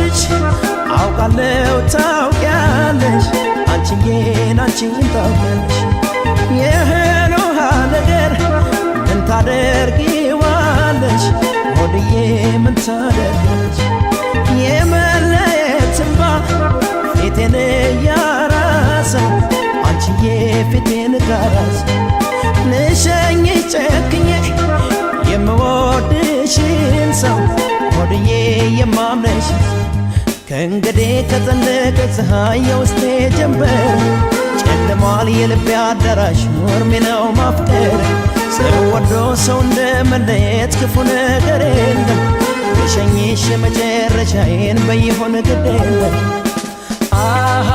እንደምወድሽ አውቃለሁ ታውቂያለሽ፣ አንቺዬን አንቺን ታውቂያለሽ። የእህል ውሃ ነገር ምን ታደርጊዋለሽ? ሆድዬ ምን ታደርጊዋለሽ? የመለየት እንባ ፊቴን እያራሰ፣ አንቺዬ ፊቴን ካራሰ፣ ልሸኝሽ ጨክኜ የምወድሽን ሰው፣ ሆድዬ የማምነሽ። ከእንግዲህ ከጠለቀ ፀሐይ የውስጤ ጀንበር፣ ጨልሟል የልቤ አዳራሽ፣ እርሜ ነው ማፍቀር። ሰው ወዶ ሰው እንደ መለየት ክፉ ነገር የለም። ልሸኝሽ የመጨረሻዬን በይሆን ግድ የለም። አሃ።